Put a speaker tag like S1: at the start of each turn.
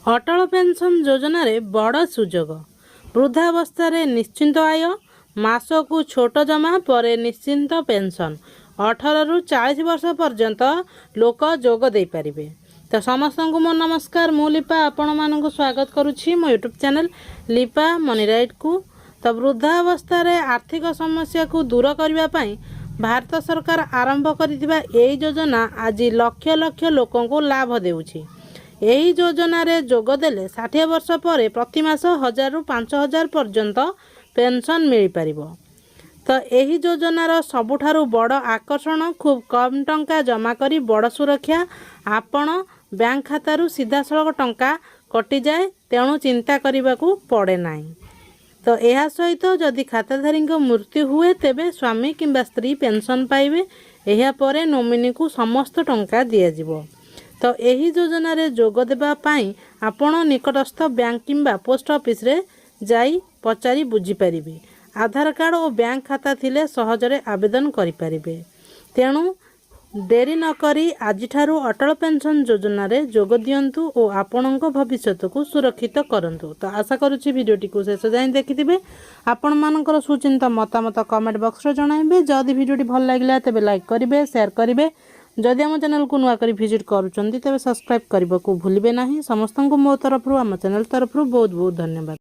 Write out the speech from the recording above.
S1: Atal pension ଯୋଜନାରେ ବଡ଼ ସୁଯୋଗ। ବୃଦ୍ଧାବସ୍ଥାରେ ନିଶ୍ଚିନ୍ତ ଆୟ। ମାସକୁ ଛୋଟ ଜମା, ପରେ ନିଶ୍ଚିନ୍ତ ପେନ୍ସନ୍। 18ରୁ 40 ବର୍ଷ ପର୍ଯ୍ୟନ୍ତ ଲୋକ ଯୋଗ ଦେଇପାରିବେ। ତ ସମସ୍ତଙ୍କୁ ମୋ ନମସ୍କାର। ମୁଁ ଲିପା, ଆପଣମାନଙ୍କୁ ସ୍ୱାଗତ କରୁଛି ମୋ ୟୁଟ୍ୟୁବ୍ ଚ୍ୟାନେଲ୍ ଲିପା ମନି ରାଇଟ୍କୁ। ତ ବୃଦ୍ଧାବସ୍ଥାରେ ଆର୍ଥିକ ସମସ୍ୟାକୁ ଦୂର କରିବା ପାଇଁ ଭାରତ ସରକାର ଆରମ୍ଭ କରିଥିବା ଏହି ଯୋଜନା ଆଜି ଲକ୍ଷ ଲକ୍ଷ ଲୋକଙ୍କୁ ଲାଭ ଦେଉଛି। ଏହି ଯୋଜନାରେ ଯୋଗ ଦେଲେ 60 ବର୍ଷ ପରେ ପ୍ରତି ମାସ 1000ରୁ 5000 ପର୍ଯ୍ୟନ୍ତ ପେନ୍ସନ୍ ମିଳିପାରିବ। ତ ଏହି ଯୋଜନାର ସବୁଠାରୁ ବଡ଼ ଆକର୍ଷଣ, ଖୁବ୍ କମ୍ ଟଙ୍କା ଜମା କରି ବଡ଼ ସୁରକ୍ଷା। ଆପଣ ବ୍ୟାଙ୍କ ଖାତାରୁ ସିଧାସଳଖ ଟଙ୍କା କଟିଯାଏ, ତେଣୁ ଚିନ୍ତା କରିବାକୁ ପଡ଼େ ନାହିଁ। ତ ଏହା ସହିତ ଯଦି ଖାତାଧାରୀଙ୍କ ମୃତ୍ୟୁ ହୁଏ, ତେବେ ସ୍ୱାମୀ କିମ୍ବା ସ୍ତ୍ରୀ ପେନ୍ସନ୍ ପାଇବେ। ଏହାପରେ ନୋମିନିକୁ ସମସ୍ତ ଟଙ୍କା ଦିଆଯିବ। ତ ଏହି ଯୋଜନାରେ ଯୋଗ ଦେବା ପାଇଁ ଆପଣ ନିକଟସ୍ଥ ବ୍ୟାଙ୍କ କିମ୍ବା ପୋଷ୍ଟ ଅଫିସରେ ଯାଇ ପଚାରି ବୁଝିପାରିବେ। ଆଧାର କାର୍ଡ଼ ଓ ବ୍ୟାଙ୍କ ଖାତା ଥିଲେ ସହଜରେ ଆବେଦନ କରିପାରିବେ। ତେଣୁ ଡେରି ନକରି ଆଜିଠାରୁ ଅଟଳ ପେନ୍ସନ୍ ଯୋଜନାରେ ଯୋଗ ଦିଅନ୍ତୁ ଓ ଆପଣଙ୍କ ଭବିଷ୍ୟତକୁ ସୁରକ୍ଷିତ କରନ୍ତୁ। ତ ଆଶା କରୁଛି ଭିଡ଼ିଓଟିକୁ ଶେଷ ଯାଏଁ ଦେଖିଥିବେ। ଆପଣମାନଙ୍କର ସୁଚିନ୍ତିତ ମତାମତ କମେଣ୍ଟ ବକ୍ସରେ ଜଣାଇବେ। ଯଦି ଭିଡ଼ିଓଟି ଭଲ ଲାଗିଲା, ତେବେ ଲାଇକ୍ କରିବେ, ସେୟାର କରିବେ। ଯଦି ଆମ ଚ୍ୟାନେଲକୁ ନୂଆ କରି ଭିଜିଟ୍ କରୁଛନ୍ତି, ତେବେ ସବସ୍କ୍ରାଇବ୍ କରିବାକୁ ଭୁଲିବେ ନାହିଁ। ସମସ୍ତଙ୍କୁ ମୋ ତରଫରୁ, ଆମ ଚ୍ୟାନେଲ ତରଫରୁ ବହୁତ ବହୁତ ଧନ୍ୟବାଦ।